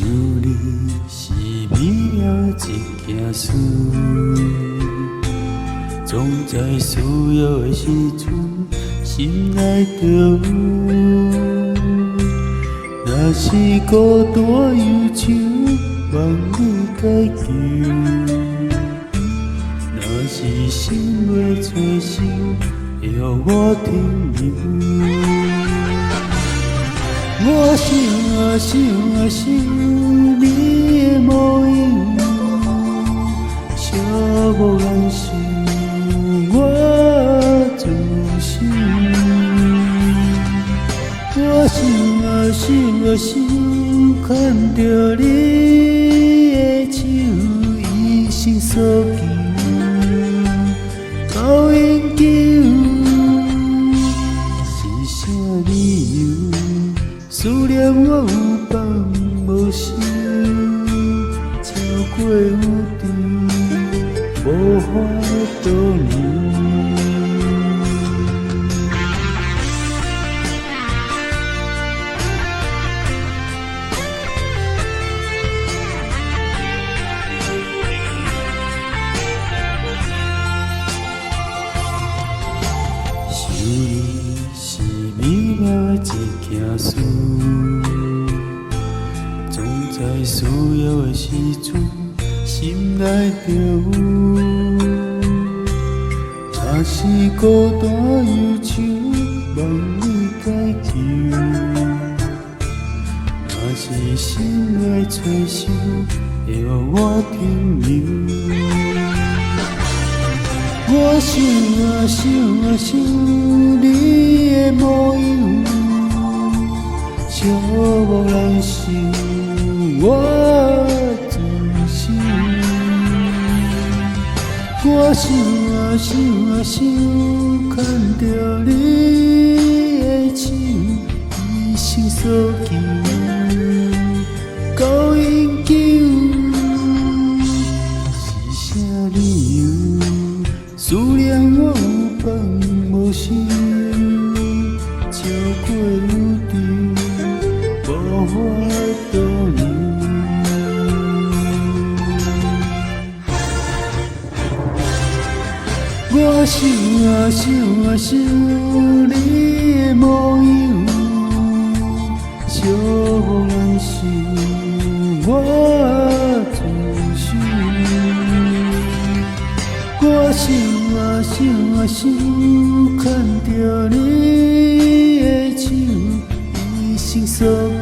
你是美妙的一件事，總在需要的時陣，心內就有。若是孤單憂愁，望你解救；若是心袂找想，會予我停留。我想啊想啊想你的模樣，寂寞難受，我自首。我想啊想啊想，牽著你的手，一生所求到永久。是啥理由？思念我有放無收，超過宇宙，無法度留。想你是美妙的一件事，總在需要的時陣，心內就有。若是孤單憂愁，望你解救；若是心袂找想，會予我停留。我想啊想啊想你的模樣，寂寞難受，我自首。我想啊想啊想，牽著你的手，一生所求到永久。是啥理由？思念我有放無收，超過宇宙，無法度留。我想啊想啊想你的模樣，寂寞難受，我自首。我想啊想啊想，牽著你的手，一生所求。